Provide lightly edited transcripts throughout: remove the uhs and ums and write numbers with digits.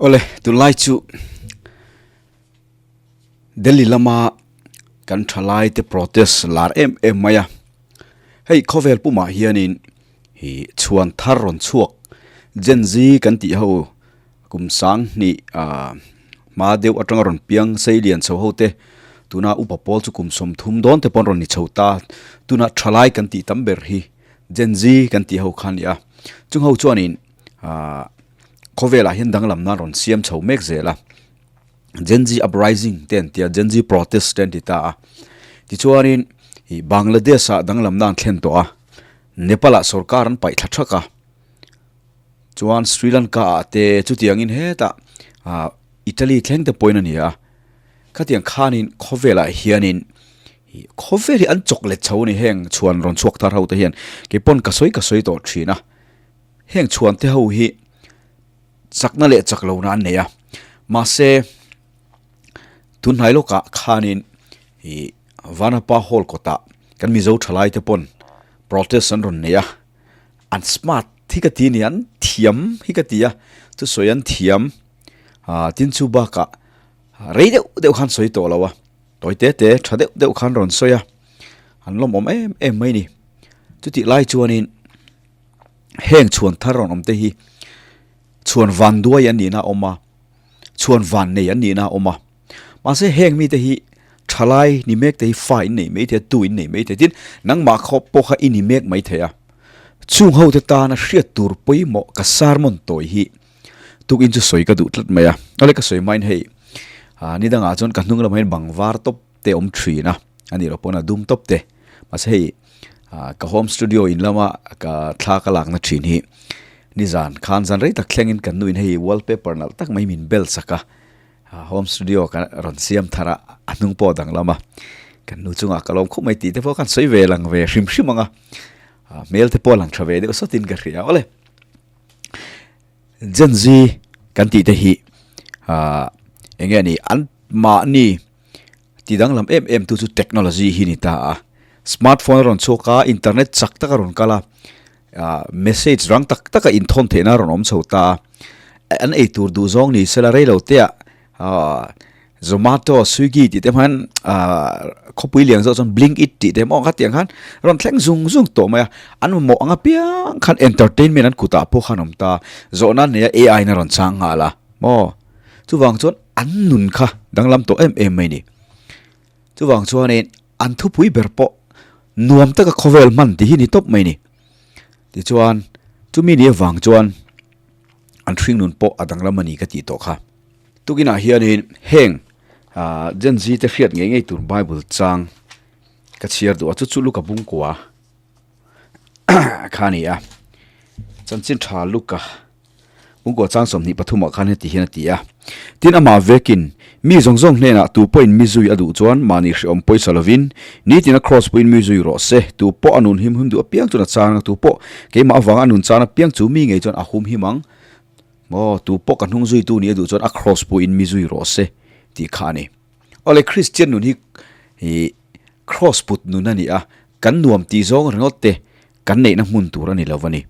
Awle, tunlai chu Delhi lama kan thalai te protest lar em em mai a. Hei khawvel pumah hianin hi chhuan thar rawn chhuak Gen Z kan tih ho kum sang hnih ah hma deuh atanga rawn piang sei lian chho ho te tuna upa pawl chu kum 30 dawn te pawh an rawn ni chho ta. Tuna thalai kan tih tam ber hi Gen Z kan tih ho kha a ni a. Chung ho chuanin ah khawvelah hian danglam nan rawn siam chho mek zel a. Gen Z uprising te an ti a, Gen Z protest te an ti ta a. Tichuanin ih Bangladesh ah danglam nan thlen tawh a, Nepal ah sorkar an paih thla thak a, chuan Sri Lanka ah te chutiangin hetah ah Italy thleng te pawhin a ni a. Khatiang khanin khawvelah hianin ih khawvel hi an chawk let chho a ni heng chhuan rawn chhuak thar ho te hian keipawn ka sawi ka sawi tawh thin a. Heng chhuan te ho hi chakna leh chak lohna an nei a, mahse tunhnai lawkah khanin ih Vanapa hall kawtah kan Mizo thalai te pawn protest an rawn nei a, an smart hi ka ti a ni, an thiam hi ka ti a, thusawi an thiam ah tin chu bakah rei deuh deuh khan sawi tawh lo a, tawi te te tha deuh deuh khan rawn sawi a, an lawmawm em em mai a ni. Chutih lai chuanin. Heng chhuan thar rawn awm te hi chhuan van duai an nihna a awm a, chhuan van nei an nihna a awm a. Mahse heng mite hi thalai ni mek te hi fa in nei mai thei a, tu in nei mai thei a, tin nangmah khaw pawh kha i ni mek mai thei a. Chung ho te tana hriat tur pawimawh ka sermon tawi hi tukin chu sawi ka duh tlat mai a. Awle ka sawi hmain hei ni dangah chuan ka hnung lamah hian bang var tawp te awm thin a, a nih loh pawn a dum tawp te. Mahse hei ka home studio in lama ka thla ka lakna thin hi nizan khan zan rei tak thlengin kan nuin hei wallpaper nalh tak mai min bel sak a, home studio ka rawn siam thar a, a hnung pawh dang lama kan nu chungah ka lawm khawp mai tih te pawh khan sawi ve lang ve hrim hrim ang a, hmel te pawh a lang tha ve deuh sawtin ka hria awle. Gen Z kan tih te hi eng nge ni an mahni Ti danglam em em tu chu technology hi ni ta a, smartphone a rawn chhuak a, internet chak tak a rawn kal a, ah message rang tak tak a inthawn theihna a rawn awm chho ta a, an ei tur duh zawng ni sela rei lo te ah ah Zomato, Swiggy tih te hman ah khawpui lian zawk chuan Blinkit tih te maw khatiang khan rawn thleng zung zung tawh mai a, an mamawh ang apiang khan entertainment an kutah pawh khan a awm ta, zawhna an nei a AI in a rawn chang nghal a maw. Chuvang chuan an nun kha danglam tawh em em mai ni. Chuvang chuanin an thupui ber pawh nuam taka khawvel hman tih hi ni tawp mai ni. Tichuan chumi ni avang chuan an hring nun pawh a danglam a ni ka tih tawh kha. Tukinah hianin heng Gen Z te hriat ngei ngei tur Bible chang ka chhiar duh a, chu chu Luka bungkua kha a ni a. Chanchin tha Luka. Ungkaw chang 23 ah khan heti hian a ti a, Tin amah vekin, mi zawng zawng hnenah tu pawhin mi zui a duh chuan mahni hrehawm pawisa lovin, nitin a kraws pawhin mi zui rawh se, tu pawh a nun him him duh apiang chuan a chang a, tu pawh keimah avanga a nun chan apiang chu mi ngei chuan a hum him ang, maw, tu pawh ka hnung zuitu nih a duh chuan a kraws pawhin mi zui rawh se, tih kha a ni. Awle Kristian nun hi hi kraws put nun a ni a, kan nuam tih zawng ringawt te kan neihna hmun tur a ni lo a ni.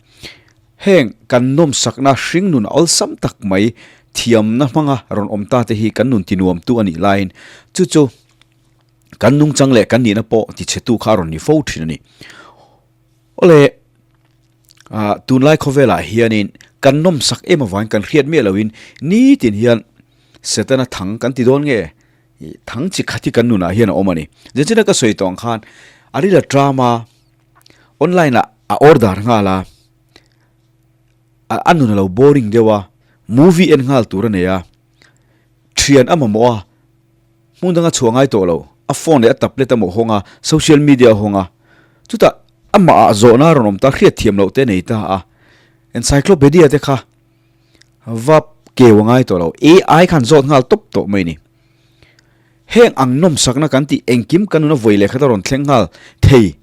Heng kan nawmsakna hring nun awlsam tak mai thiamna hmanga rawn awm ta te hi kan nun tinuamtu a nih laiin chu chu kan nungchang leh kan nihna pawh tichhetu kha a rawn ni fo thin a ni. Awle, tunlai khawvelah hianin kan nawmsak em avangin kan hriat miah loin nitin hian Setana thang kan ti dawn nge? Thang chi khat hi kan nunah hian a awm a ni. Zechina ka sawi tawh ang khan a rila tram a, Online ah a order nghal a, a nun a lo boring deuh a, movie en nghal tur a nei a, thian a mamawh a, hmun danga chhuah ngai tawh lo, a phone leh a tablet a mawh hawng a, social media a hawng a, chutah amah ah zawhna a rawn awm ta, hriatthiam loh te a nei ta a, encyclopedia te kha va keu a ngai tawh lo, AI khan zawt nghal tawp tawh mai a ni. Heng ang nawmsakna kan tih engkim kan nuna vawi leh khat a rawn thleng nghal thei.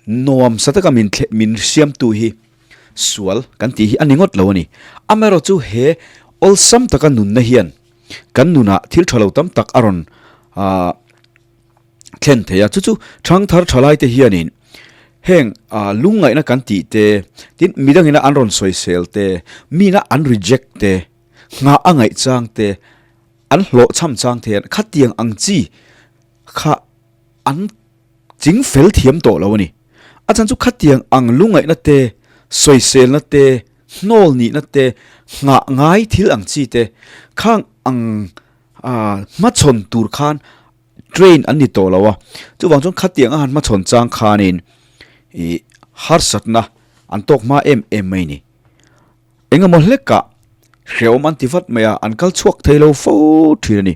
Nuamsa taka min thle min siamtu hi sual kan tih hi a ni ngawt lo a ni. Amaherawh chu he awlsam taka nunna hian kan nunah thil tha lo tam tak a rawn ah thlen thei a. Chu chu thangthar thalaite hianin heng ah lungngaihna kan tih te, tin midangina an rawn sawisel te, mina an reject te. Nghah a ngaih chang te, an hlawhchham chang te hian khatiang ang chi kha an ching fel thiam tawh lo a ni. A chhan chu khatiang ang lungaihna te, sawiselna te, hnawl nihna te, nghah ngai thil ang chi te khang ang hmachhawn tur khan train an ni tawh lo a. Chuvang chuan khatiang a han hmachhawn chang khanin ih harsatna an tawk hma em em mai a ni. Engemaw hlekah hrehawm an ti vat mai a, an kal chhuak thei lo fo thin a ni.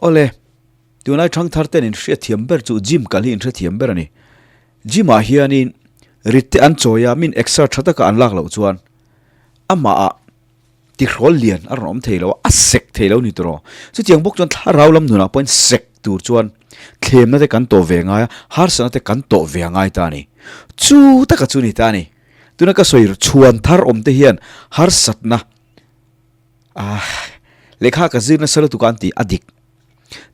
Awle, tunlai thangthar ten inhriatthiam ber chu gym kal hi inhrethiam ber a ni. Gym ah hianin rit te an chawi a, min exer tha taka an lak loh chuan amah ah tihrawl lian a rawn awm thei lo a, a sek thei lo ni tawh. Chutiang bawk chuan thlarau lam nunah pawhin sek tur chuan thlemna te kan tawh ve ngai a, harsatna te kan tawh ve a ngai ta a ni. Chu taka chu ni ta a ni. Tuna ka sawi chhuan thar awm te hian harsatna ah lehkha ka zir nasa lutuk a an ti a dik.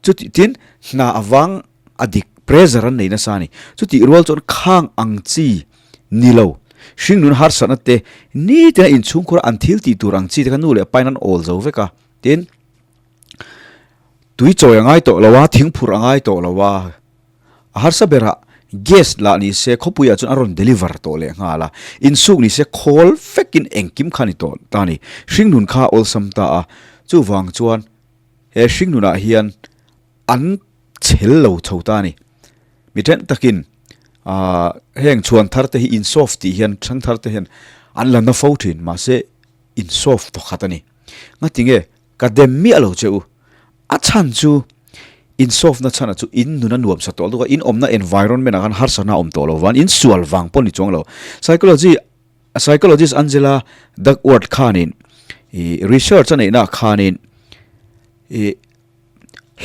Chuti tin hna avang a dik pressure an nei nasa a ni. Chutih rual chuan khang ang chi ni lo hringnun harsatna te nitin a inchhungkhur a an thil tih tur ang chi te kha nu leh pain an awl zo vek a. Tin tui chawi a ngai tawh lo a, thingphurh a ngai tawh lo a. A harsa berah gas lah ni se khawpuiah chuan a rawn deliver tawh leh nghal a, insuk ni se khawl vekin engkim kha a ni tawh ta a ni. Hringnun kha a awlsam ta a, chuvang chuan he hringnunah hian an chhel lo chho ta a ni. Mi then takin aah heng chhuan thar te hi insoft tih hian hrang thar te hian an la na fo thin mahse insoft pakhat a ni. Ngatinge Ka dem miah lo che u. A chhan chu insawfna chhanah chu in nun a nuam sa tawh lutuk a, in awmna environment ah khan harsatna a awm tawh lo vang, in sual vang pawh ni chuang lo. Psychology, Psychologist Angela Duckworth khanin ih research a neihna ah khanin ih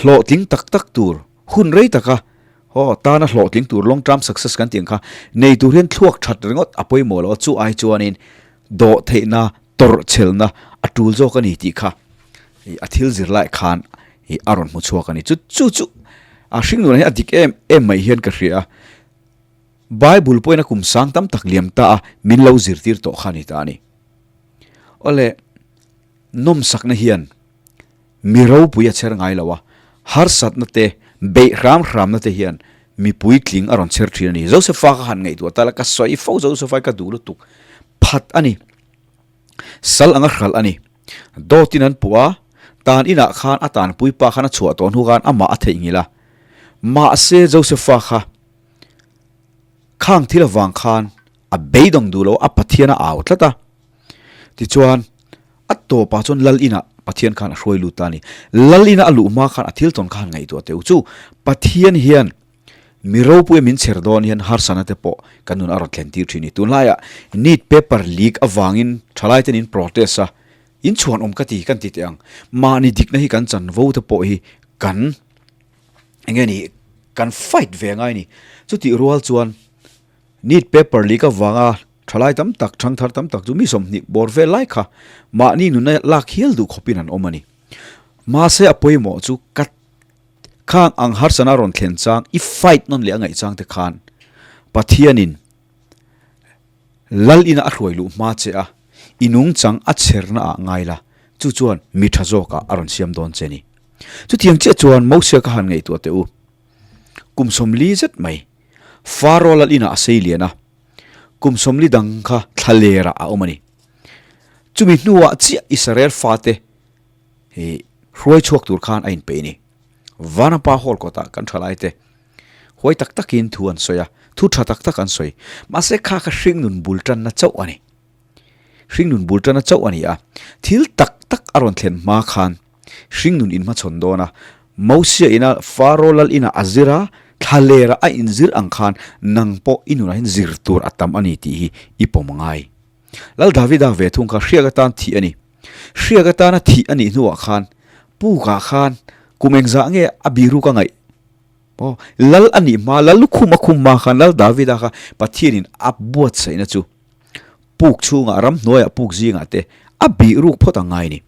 hlawhtling tak tak tur hun rei taka haw tana hlawhtling tur long term success kan tih ang kha nei tur hian thluak that ringawt a pawimawh lo a, chu ai chuanin dawh theihna tawrhchhelna a tul zawk a ni tih kha a thil zir lai khan a rawn hmu chhuak a ni. Chu chu chu a hringnunah hian a dik em em mai hian ka hria a, Bible pawhin a kum sang tam tak liam ta a min lo zirtir tawh kha a ni ta a ni. Awle, nawmsakna hian mi ropui a chher ngai lo a, harsatna te, beih hram hramna te hian mi puitling a rawn chher thin a ni. Josefa ka han ngaihtuah ta la, ka sawi fo Josefa hi ka duh lutuk phat a ni. Sal anga hralh a ni. Dawtin an puh a, tan inah khan a tanpui pa khan a chhuah tawh hnu khan amah a theihnghilh a. Mahse Josefa kha khang thil avang khan a beidawng duh lo a, Pathian a au tlat a. Tichuan a tawpah chuan lal inah Pathian khan a hruai lut ta a ni. Lal ina a luh hma khan a thil tawn kha han ngaihtuah teh u. Chu Pathian hian Mi ropuia min chher dawn hian harsana te pawh kan nun a rawn thlen tir thin a ni. Tunlaiah NEET paper leak avangin thalai ten in protest a, in chhuan awm ka ti kan ti teh ang. Mahni dikna hi kan chanvo te pawh hi kan eng nge ni kan fight ve angai a ni. Chutih rual chuan NEET paper leak avanga thalai tam tak, thangthar tam tak chu mi 20 bawr vel lai kha mahni nunna lak hial duh khawpin an awm a ni. Mahse a pawimawh chu ka Khang ang harsana rawn thlen chang, i fight nawn leh a ngaih chang te khan Pathianin Lal ina a hruai luh hma che a, i nungchang a chherna ah ngai la, chu chuan mi tha zawkah a rawn siam dawn che ni. Chutiang chiah chuan Mosia ka han ngaihtuah teh u. Kum 40 zet mai Faro Lal inah a sei lian a, kum 40 dang kha thlalerah a awm a ni. Chumi hnuah chiah Israel fate Hi hruai chhuak tur khan a inpeih a ni. Vanapa Hall kawtah kan thalai te huai tak takin thu an sawi a, thu tha tak tak an sawi. Mahse kha kha hringnun bul tanna chauh a ni. Hringnun bul tanna chauh a ni a, thil tak tak a rawn thlen hma khan hringnun inhmachhawn dawn a, Mosia ina Faro lal ina a zir a, thlalera a inzir ang khan nang pawh i nunah hian zir tur a tam a ni tih hi i pawm ngai. Lal Davida ve thung kha hriak atan thih a ni. Hriak atana thih a nih hnuah khan pukah khan kum engzah nge a biru ka ngaih? Aw, Lal a nih hma, Lal lukhum a khum hma khan Lal Davida kha Pathianin a buatsaihna chu puk chhungah, ramhnuaiah puk zingah te a bihruk phawt ang ngai a ni.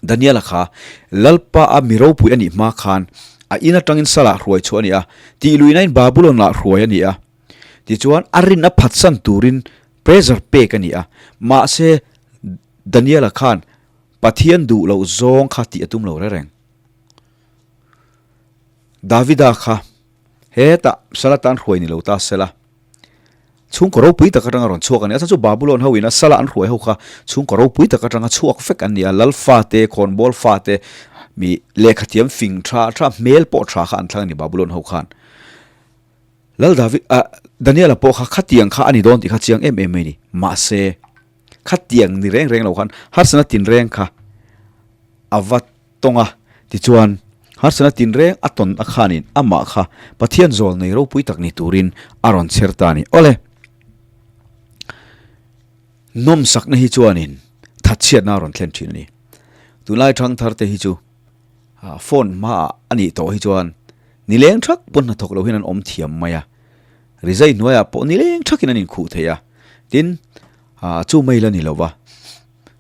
Daniela kha Lalpa a mi ropui a nih hma khan a in atangin salah hruai chhuah a ni a, tihluihnain Babulon-ah hruai a ni a. Tichuan a rin a phatsan turin pressure pek a ni a, mahse. Daniela khan Pathian duh loh zawng kha tih a tum lo reng reng. Davida kha hetah sala tan hruai ni lo ta sela. Chhungkaw ropui tak atanga rawn chhuak a ni. A chhan chu Babulon ho ina sala an hruai ho kha chhungkaw ropui tak atanga chhuak vek an ni a. Lal fate, khawnbawl fate, mi lehkhathiam fing tha tha, hmel pawh tha kha an thlang a ni Babulon ho khan. Lal David, ah, Daniela pawh kha khatiang kha a ni dawn tih kha chiang em em mai a ni. Mahse, khatiang ni reng reng lo khan harsatna tinreng kha a va tawng a, tichuan harsatna tinreng a tawn a khanin amah kha Pathian zawl nei ropui tak ni turin a rawn chher ta a ni. Awle, nawmsakna hi chuanin thatchhiatna a rawn thlen thin a ni. Tunlai thangthar te hi chu phone hmaah a nih tawh hi chuan nileng thak pawn hnathawk lo hian an awm thiam mai a, rizai hnuaiah pawh nileng thakin an inkhuh thei a, tin chu mai la ni lo va.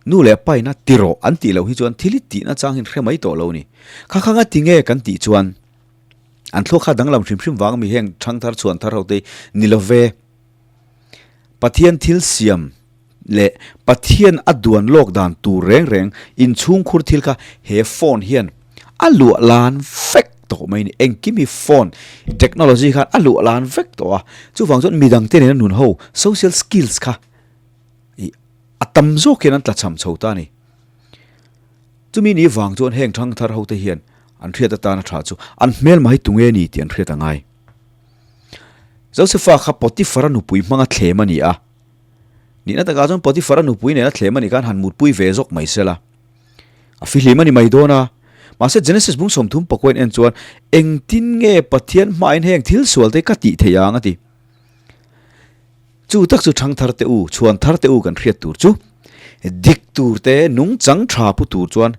Nu leh pa ina ti rawh an tih loh hi chuan thil i tihna chang hian hre mai tawh lo ni. Kha kha nga ti nge kan tih chuan an thluak kha danglam hrim hrim vang ami heng thangthar chhuan thar ho te ni lo ve. Pathian thil siam leh Pathian a duan lawk dan tur reng reng inchhungkhur thil kha he phone hian a luah lan vek tawh mai ni. Engkim hi phone technology khan a luah lan vek tawh a. Chuvang chuan midang te nena nun ho social skills kha Ih, a tam zawk hian an tlachham chho ta a ni. Chumi ni vang chuan heng thangthar hote hian an hriat atana tha chu an hmelma hi tunge ni tih an hriat a ngai. Josefa kha Potifara nupui hmanga thlem a ni a. Nihna takah chuan Potifara nupui nena thlem a nih khan han mutpui ve zawk mai sela. A fihlim a ni mai dawn a. Mahse Genesis bung 30 pakuain en chuan engtin nge Pathian hmain heng thil sual te ka tih theih ang a ti. Chu tak chu thangthar te u, chhuan thar te u kan hriat tur chu dik tur te, nungchang tha pu tur chuan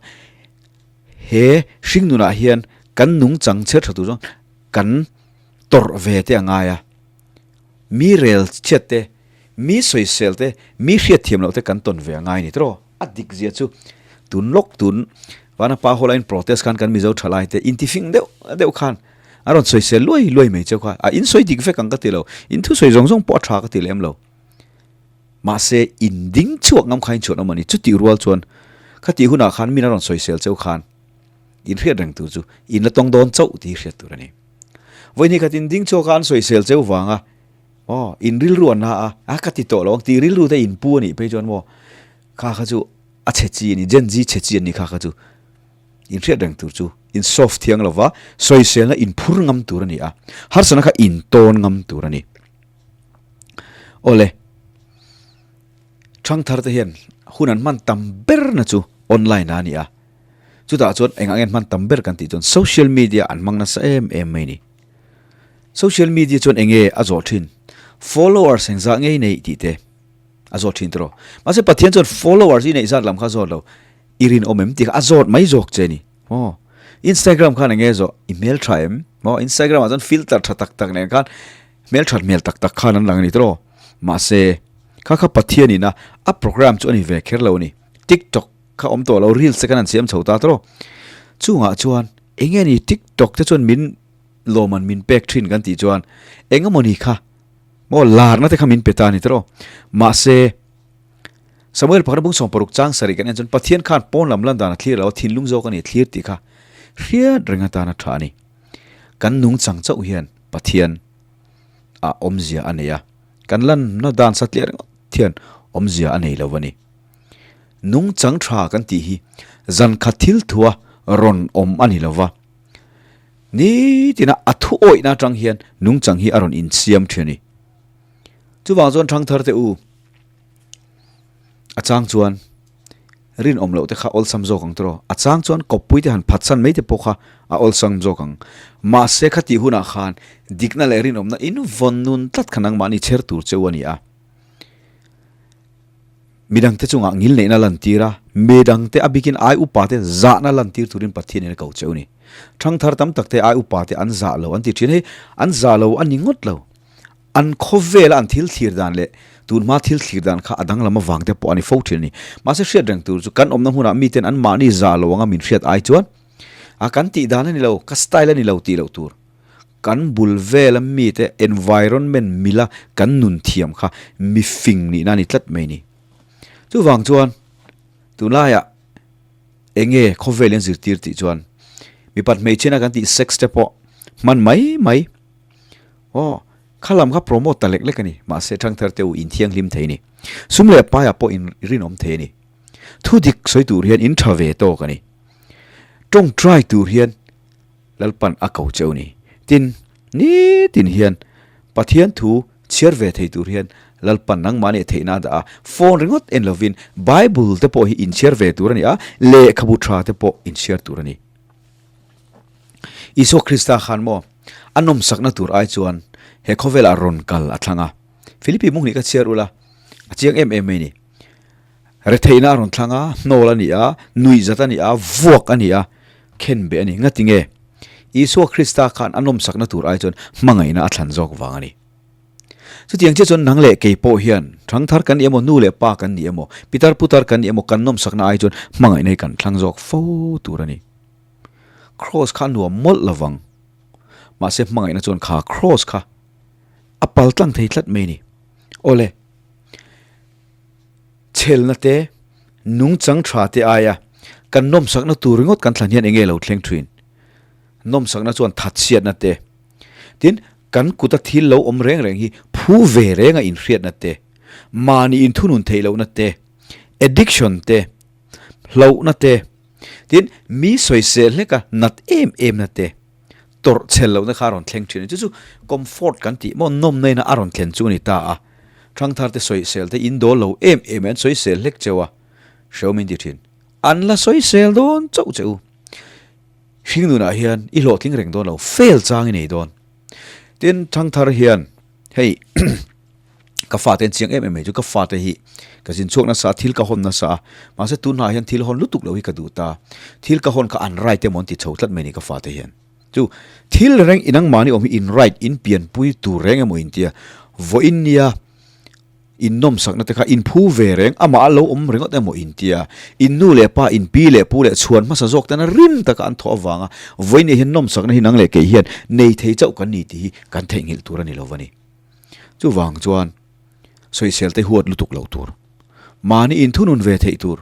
he hring nunah hian kan nungchang chher tha tur chuan kan tawrh ve te a ngai a. Mi rel chhiat te, mi sawisel te, mi hriat thiam loh te kan tawn ve a ngai ni tawh. A dik zia chu tun lawk tun Vanapa Hall a in protest khan kan Mizo thalai te intifing deuh deuh khan a rawn sawisel luai luai mai cheu kha a in sawi dik vek ang ka ti lo in thusawi zawng zawng pawh a tha ka ti lem lo mahse in ding chhuak ngam kha in chhuan awm a ni chutih rual chuan khatih hunah khan min a rawn sawisel cheu khan in hriat reng tur chu in la tawng dawn chauh tih hi hriat tur a ni vawiin khat in ding chhuak a an sawisel cheu vanga aw in rilru an na a a ka ti tawh lo ang tih rilru te in pu a nih phei chuan maw kha kha chu a chhe chi a ni Gen Z chhe chi an ni kha kha chu In hriat reng tur chu in soft thiang lova sawiselna in phur ngam tur a ni a, harsatna kha in tawn ngam tur a ni. Awle, thangthar te hian hun an hman tam ber na chu online a ni a, chutah chuan engah nge an hman tam ber kan tih chuan social media an hmang nasa em em mai a ni. Social media chuan enge a zawh thin? Followers engzah ngei neih tih te a zawt thin tawh. Mahse Pathian chuan followers i neih zat lam kha a zawt lo. I rinawm em tih kha a zawt mai zawk che ni. Maw? Instagram khan enge zawh? I hmel tha em? Maw? Instagram ah chuan filter tha tak tak nen khan hmel that hmel tak tak khan an lang a ni tawh. Mahse, kha kha Pathian ina a program chu a ni ve kher lo a ni. TikTok kha awm tawh lo, reels te khan an siam chho ta tawh. Chungah chuan enge ni TikTok te chuan min lawm an min pek thin kan tih chuan engemawni kha maw larna te kha min pe ta a ni tawh. Mahse, Samuel pakhat bung 60 chang sarih kan en chuan Pathian khan pawn lam lan dan a thlir lo a, thinlung zawk a ni thlir tih kha hriat reng atan a tha a ni. Kan nungchang chauh hian Pathian ah awmzia a nei a, kan lanna dan satliah ringawt hian awmzia a nei lo a ni. Nungchang tha kan tih hi zankhat thil thua rawn awm a ni lo va, nitina a thu awihna atang hian nungchang hi a rawn insiam thin a ni. Chuvang chuan thangthar te u, A chang chuan rinawm loh te kha awlsam zawk ang tawh. A chang chuan kawppui te han phatsan mai te pawh kha a awlsam zawk ang. Mahse khatih hunah khan dikna leh rinawmna in vawn nun tlat kha nangmahni chher tur cheu a ni a. Midangte chungah ngilneihna lantir a, midangte a bikin ai upa te zahna lantir turin Pathian in a ko cheu a ni. Thangthar tam tak te ai upa te an zah lo an ti thin. Hei an zah lo a ni ngawt lo. An khawvela an thil thlir dan leh tunhma thil thlir dan kha a danglam avang te pawh a ni fo thin a ni. Mahse hriat reng tur chu kan awmna hmunah miten an mahni zah lo anga min hriat ai chuan a kan tih dan a ni lo, ka style a ni lo tih loh tur. Kan bul vela mite environment mila kan nun thiam kha mifing nihna a ni tlat mai a ni. Chuvang chuan. Tunlaiah eng nge khawvel in zirtir tih chuan mipat hmeichhiana kan tih sex te pawh hman mai mai aw kha lam kha promote ta lek lek a ni mahse thangthar te u inthianghlim thei a ni sum leh paiah pawh in rinawm thei a ni thu dik sawi tur hian in tha ve tawk a ni tawngtai tur hian Lalpan a ko cheu ni. Tin, nitin hian Pathian thu chhiar ve thei tur hian Lalpan nangmahni theihna a dah a, phone ringawt en lovin Bible te pawh hi inchhiar ve tur a ni a, lehkhabu tha te pawh inchhiar tur a ni. Isua Krista khan maw a nawmsakna tur ai chuan he khawvelah rawn kal a thlang a. Philippi mung hnih ka chhiar ula, a chiang em em mai ni. Retheihna a rawn thlang a, hnawl a ni a, nuihzat a ni a, vuak a ni a, khenbeh a ni. Ngati nge? Isua Krista khan a nawmsakna tur ai chuan hmangaihna a thlan zawk vang a ni. Chutiang chiah chuan nang leh kei pawh hian thangthar kan ni emaw, nu leh pa kan ni emaw, pitar putar kan ni emaw kan nawmsakna ai chuan hmangaihna hi kan thlang zawk fo tur a ni. Kraws kha a nuam mawlh lovang. Mahse hmangaihna chuan kha kraws kha a pal tlang thei tlat mai a ni. Awle. Chhelna te, nungchang tha te aia kan nawmsakna tur ringawt kan thlan hian enge lo thleng thin? Nawmsakna chuan thatchhiatna te, tin kan kuta thil lo awm reng reng hi phu ve renga inhriatna te, mahni inthunun theih lohna te, addiction te, hlauhna te, tin mi sawisel hleka nat em emna te, tawrh chhel lohna kha a rawn thleng thin a ni. Chu chu comfort kan tih maw nawmna ina a rawn thlen chu a ni ta a. Thangthar te sawisel te in dawl lo em em an sawisel hlek cheu a, hreu min ti thin. An la sawisel dawn chauh che u. Hringnunah hian i hlawhtling reng dawn lo, fail chang i nei dawn. Tin, thangthar hian hei ka fate an chiang em em mai chu ka fate hi ka zin chhuak nasa a, thil ka hawn nasa a, mahse tunah hian thil hawn lutuk lo hi ka duh ta. Thil ka hawn kha an right emaw an ti chho tlat mai a ni ka fate hian. Chu thil reng inang mahni awm hi in right in pianpui tur reng emaw in tia vawiin nia in nawmsakna te kha in phu ve reng amah a lo awm ringawt emaw in tia in nu leh pa in pi leh pu leh chhuan hmasa zawk tena rim taka an thawh avanga vawiin nia hian nawmsakna hi nang leh kei hian nei thei chauh kan ni tih hi kan theihnghilh tur a ni lo va ni. Chuvang chuan sawisel te huat lutuk loh tur, mahni inthunun ve theih tur,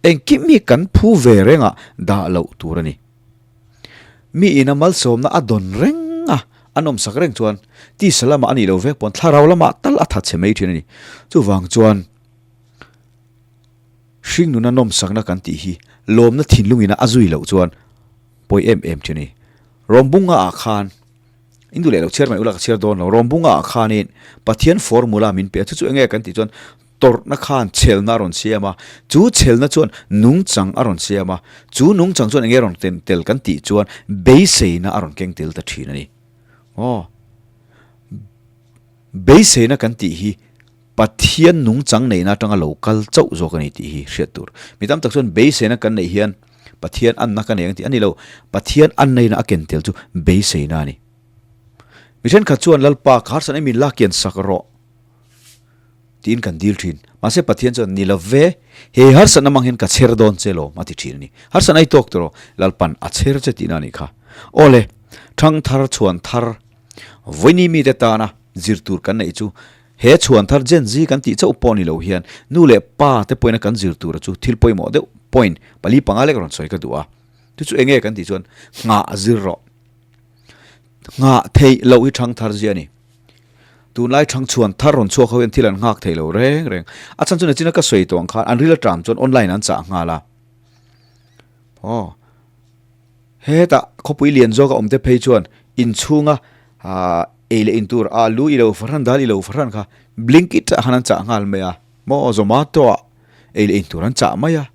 engkim hi kan phu ve rengah dah loh tur a ni. Mi ina malsawmna a dawn reng a, a nawmsak reng chuan tisa lamah a nih loh vek pawn thlarau lamah tal a that chhe mai thin a ni. Chuvang chuan hringnuna nawmsakna kan tih hi lawmna thinlungina a zui loh chuan pawi em em thin a ni. Rawmbunga ah khan In duh leh lo chhiar mai ula ka chhiar dawn lo. Rawmbunga ah khanin Pathian formula min pe a, chu chu enge kan tih chuan tawrhna khan chhelna a rawn siam a, chu chhelna chuan nungchang a rawn siam a, chu nungchang chuan enge rawn ken tel kan tih chuan beiseina a rawn keng tel ta thin a ni. Aw. Beiseina kan tih hi Pathian nungchang neihna atanga lo kal chauh zawk a ni tih hi hriat tur. Mi tam tak chuan beiseina kan neih hian Pathian anna ka nei ang tih a ni lo. Pathian anneihna a ken tel chu beiseina a ni. Mi thenkhat chuan Lalpa ka harsatna min la kian sak rawh tiin kan dil thin. Mahse Pathian chuan ni lo ve, he harsatna hmang hian ka chher dawn che lawm a ti thin a ni. Harsatna i tawk tawh rawh, Lalpan a chher che tihna a nih kha. Awle, thangthar chhuan thar Vawiini mite tana zir tur kan neih chu he chhuan thar Gen Z kan tih chauh pawh ni lo hian nu leh pa te pawhin a kan zir tura chu thil pawimawh deuh point pali panga lek rawn sawi ka duh a. Chu chu enge kan tih chuan nghah zir rawh. Nghah theih loh hi thang thar zia a ni. Tunlai thang chhuan thar rawn chhuak ho hian thil an nghak thei lo reng reng. A chhan chu nachina ka sawi tawh ang khan an ril aṭam chuan online an chah nghal a. Aw. Hetah khawpui lian zawka awmte phei chuan inchhunga ei leh in tur alu i lo fahran dal i lo fahran kha Blinkit ah khan an chah nghal mai a, maw Zomato ah ei leh in tur an chah mai a.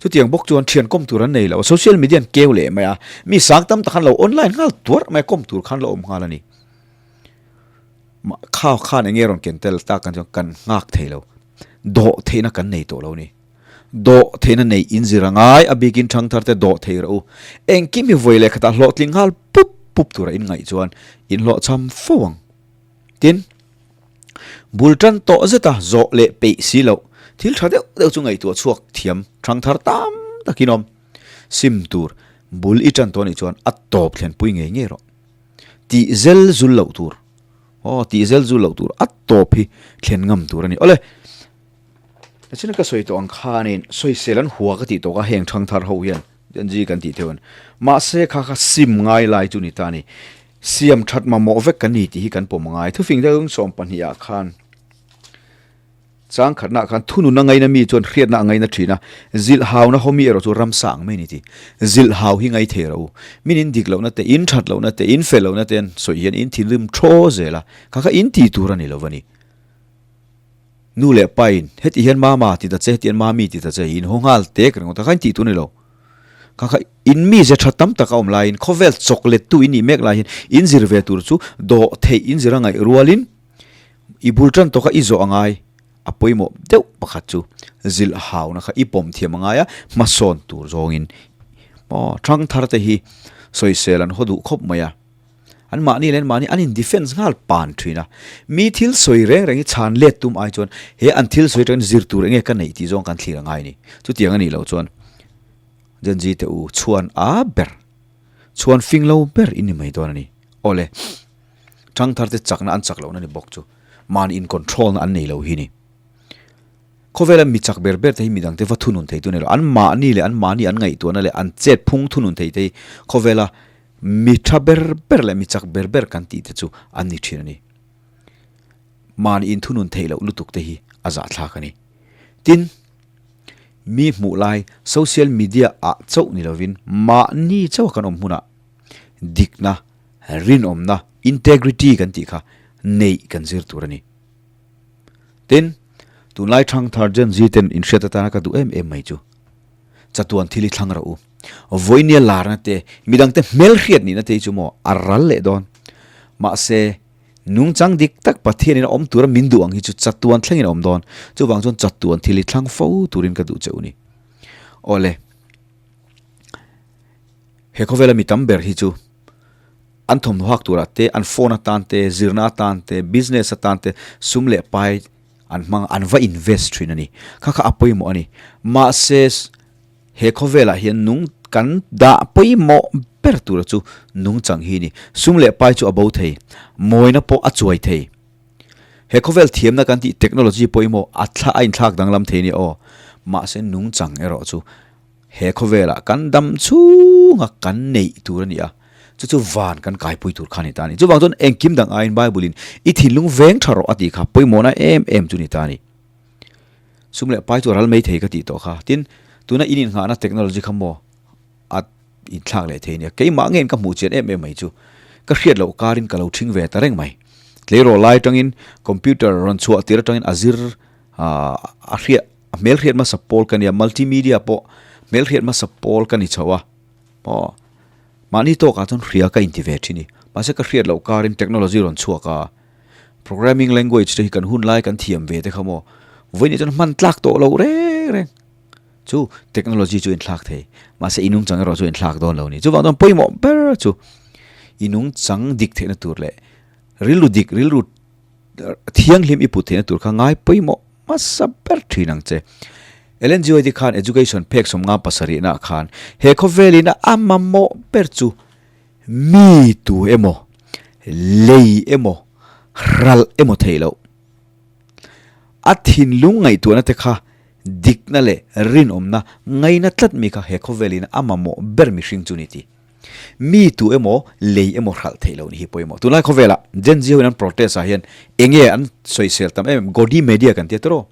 Chutiang bawk chuan thian kawm tur an nei lo a, social media an keu leh mai a, mi sang tam tak khan lo online nghal tuarh mai a, kawm tur khan la awm nghal a ni. Kha khan eng nge rawn ken tel tak kan chuan kan nghak thei lo, dawh theihna kan nei tawh lo a ni. Dawh theihna neih in zir a ngai, a bikin thangthar te dawh thei rawh u. Engkim hi vawi leh khatah hlawhtling nghal pup pup tura in ngaih chuan in hlawhchham fo ang. Tin, bul tan tawh zeta zawh leh peih si loh, thil tha deuh deuh chu ngaihtuah chhuak thiam thangthar tam takin awm. Sim tur bul i tan tawh anih chuan a tawp thlenpui ngei ngei rawh. Tih zel zul loh tur, aw tih zel zul loh tur a tawp hi thlen ngam tur a ni. Awle! Nachina ka sawi tawh ang khanin sawisel an hua ka tih tawh kha heng thangthar ho hian Gen Z kan tih theuh an. Mahse kha kha sim ngai lai chu ni ta a ni. Siam that mamawh vek kan ni tih hi kan pawm angai. Thufing deuh 12 ah khan Chang khatnaah khan thunun a ngaina mi chuan hriatna a ngaina thin a, zilhhauna haw mi erawh chu ramsa ang mai a ni ti. Zilhhau hi ngai thei ro. Min in dik lohna te, in that lohna te, in fel lohna te an sawi hian in thinrim thaw zel a, kha kha in ti tur a ni lo va ni. Nu leh pa in heti hian mama ti ta che, heti hian mami ti ta che, in haw nghal tek ringawt a, kha in tih tur a ni lo. Kha kha in mi ze tha tam tak a awm laiin khawvel chawk lettu in nih mek lai hian in zir ve tur chu dawh theih in zir a ngaih rualin, I bul tan tawka i zawh a ngai, a pawimawh deuh pakhat chu zilh hauna kha i pawm thiam a ngai a, hmasawn tur zawngin maw thang thar te hi sawisel an haw duh khawp mai a, an mahni leh an mahni an in defence nghal pan thin a, mi thil sawi reng reng hi chhan let tum ai chuan he an thil sawi atangin zir tur enge ka neih tih zawng kan thlir a ngai a ni, chutiang a nih loh chuan Gen Z te u chhuan a ber, chhuan fing lo ber in ni mai dawn a ni, awle. Thangthar te chakna an chak lohna ni bawk chu mahni in control na an nei lo hi ni. Khawvela mi chak ber ber te hi midang te va thunun thei tu ni lo. An mahni leh an mahni an ngaihtuahna leh an chet phung thunun thei te hi khawvela mi tha ber ber leh mi chak ber ber kan tih te chu an ni thin a ni. Mahni in thunun theih loh lutuk te hi a zahthlak a ni. Tin, mi hmuh lai social media ah chauh ni lovin mahni chauha kan awm hmunah dikna, rinawmna, integrity kan tih kha neih kan zir tur a ni. Tin, tunlai thangthar Gen Z ten inhriat atana ka duh em em mai chu chatuan thil hi thlang rawh u. Vawinia larna te, midangte hmelhriat nihna te hi chu maw a ral leh dawn. Mahse, nungchang dik tak Pathianin a awm tura min duh ang hi chu chatuan thlengin a awm dawn. Chuvang chuan chatuan thil hi thlang fo turin ka duh che u ni. Awle. He khawvela mi tam ber hi chu an thawmhnaw hak turah te, an phone atan te, zirna atan te, business atan te sum leh pai an hmang a, an va invest thin a ni. Kha kha a pawimawh a ni. Mahse he khawvelah hian nung kan dah pawimawh ber tura chu nungchang hi a ni. Sum leh pai chu a bo thei, mawina pawh a chuai thei. He khawvel thiamna kan tih technology pawimawh a thla a inthlak danglam thei a ni aw. Mahse nungchang erawh chu He khawvelah kan dam chhunga kan neih tur a ni a, chu chu van kan kaipui tur kha a ni ta a ni. Chuvang chuan engkim dang aiin Bible-in i thinlung veng tha rawh a tih kha pawimawhna em em chu a ni ta a ni. Sum leh pai chu a ral mai thei ka tih tawh kha. Tin, tuna in innghahna technology kha maw a inthlak leh thei a nia. Keimah ngeiin ka hmuh chian em em mai chu ka hriat loh karin ka lo ṭhing ve ta reng mai. Tleirawl lai atangin computer rawn chhuah tir atangin a zir a hriat A hmelhriat hmasa pawl ka nia, multimedia pawh hmelhriat hmasa pawl ka ni chho a, aw mahni tawkah chuan hria ka inti ve thin i, mahse ka hriat loh karin technology rawn chhuak a, programming language te hi kan hun lai kan thiam ve te kha maw, vawiin chuan hman tlak tawh loh reng reng chu technology chu inthlak thei, mahse i nungchang erawh chu inthlak dawn lo a ni, chuvang chuan pawimawh ber chu i nungchang dik theihna tur leh rilru dik rilru thianghlim i put theihna tur kha ngai pawimawh. Hmasa ber thin ang che. Ellen G. White khan Education phek 57 nah khan he khawvelin a mamawh ber chu mi tu emaw, lei emaw, ralh emaw theih loh. A thinlung ngaihtuahna te kha dikna leh rinawmna ngaina tlat mi kha he khawvelin a mamawh ber mihring chu ni ti. Mi tu emaw, lei emaw hralh theih loh ni hi pawimawh. Tunlai khawvelah Gen Z hoin an protest ah hian enge an sawisel tam em em, Godi media kan tia tawrh aw,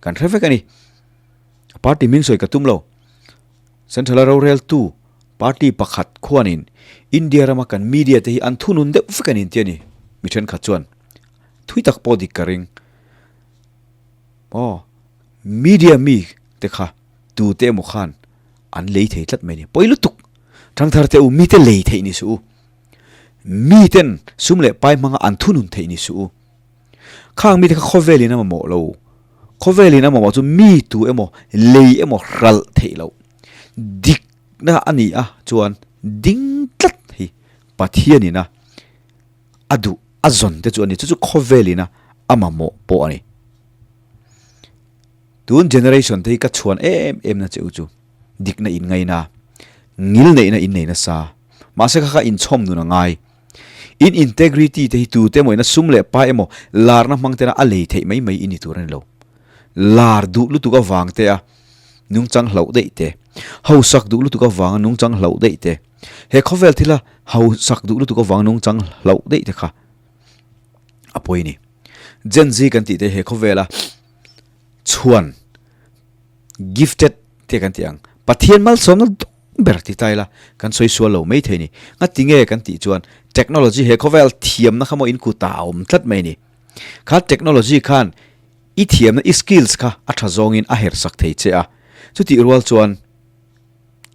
kan hre vek a ni. Party hming sawi ka tum lo. Central a roreltu party pakhat khuanin India rama kan media te hi an thunun deuh vek a ni an tia ni. Mi thenkhat chuan thui tak pawh dik ka ring. Aw, media mi te kha tute emaw khan An lei thei tlat mai a ni. Pawi lutuk! Thangthar te u, mite lei theih ni suh u. Miten sum leh pai hmanga an thunun theih ni suh u. Khang mite kha khawvelin a mamawh lo. Khawvelin a mamawh chu mi tu emaw, lei emaw hralh theih loh. Dikna a ni a chuan ding tlat hi Pathianin a a duh a zawn te chu a ni. Chu chu khawvelin a a mamawh pawh a ni. Tun generation te hi ka chhuan em em na che u chu dikna in ngaina, ngil neihna in nei nasa, mahse kha kha inchhawm nun a ngai. In integrity te hi tute emaw ina sum leh pa emaw larna hmang tena a lei theih mai mai i ni tur a ni lo. lar duh lutuk avang te a nungchang hlauh daih te, hausak duh lutuk avanga nungchang hlauh daih te, he khawvel thila hausak duh lutuk avanga nungchang hlauh daih te kha a pawi a ni. Gen Z kan tih te he khawvela chhuan gifted te kan tih ang, Pathian malsawmna dawng ber ti ta ila kan sawi sual lo mai thei a ni. Ngati nge kan tih chuan technology he khawvel thiamna kha maw in kutah a awm tlat mai a ni. Kha technology khan I thiamna, i skills kha a tha zawngin a herh sak thei che a, chutih rual chuan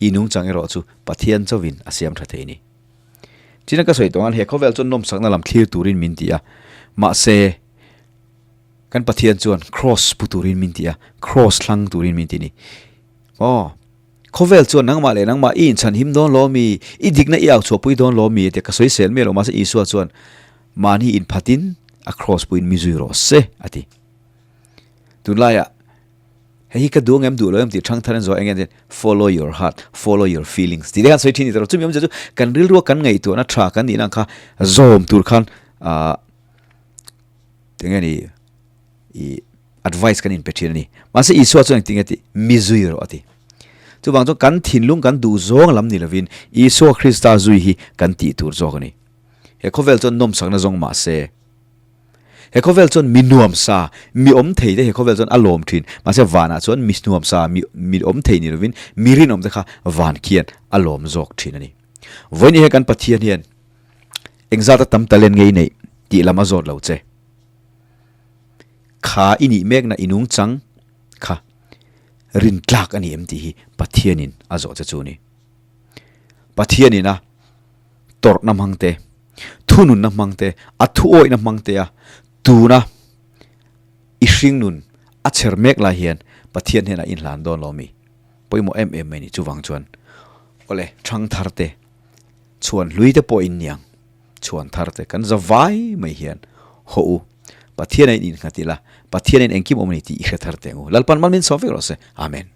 i nungchang erawh chu Pathian chauhin a siam tha thei ni. China ka sawi tawh ang he khawvel chuan nawmsakna lam thlir turin min ti a, mahse kan Pathian chuan cross pu turin min ti a, cross hlang turin min ti ni. Aw, khawvel chuan nangmah leh nangmah i inchhan him dawn lo mi, i dikna i au chhuahpui dawn lo mi tia ka sawi sel miah lo, mahse Isua chuan Mahni inphatin a cross puiin mi zui rawh se, a ti. Tunlaiah hei hi ka duh ang em duh lo em tih thang thar an zawh eng nge follow your heart, follow your feelings tih te khan sawi thin ni ta rawh. Chumi awmzia chu kan rilrua kan ngaihtuahna tha kan nihna ang kha zawm tur khan ah eng nge ni i advice kan inpe thin a ni. Mahse Isua chuan engtin nge tih mi zui rawh a ti. Chuvang chuan kan thinlung kan duh zawng lam ni lovin Isua Krista zui hi kan tih tur zawk a ni. He khawvel chuan nawmsakna zawng mah se, he khawvel chuan mi nuamsa, mi awm thei te he khawvel chuan a lawm thin. Mahse vanah chuan mi nuamsa, mi mi awm thei ni lovin mi rinawm te kha van khian a lawm zawk thin a ni. Vawiin hi kan Pathian hian engzata tam talent nge i neih tih lam a zawt lo che. Kha i nih mekna i nungchang kha rintlak a ni em tih hi Pathianin a zawh che chu a ni. Pathianin a tawrhna hmang te, thununna hmang te, a thuawihna hmang te a tuna i hringnun a chher mek lai hian Pathian hnenah i inhlan dawn lo mi? Pawimawh em em mai ni chuvang chuan awle thang thar te, chhuan hlui te pawh in niang chhuan thar te kan za vai mai hian haw u Pathian a in innghat ila Pathian in engkim awm a ni tih i hre thar teh ang u. Lalpan mal min sawm vek rawh se. Amen.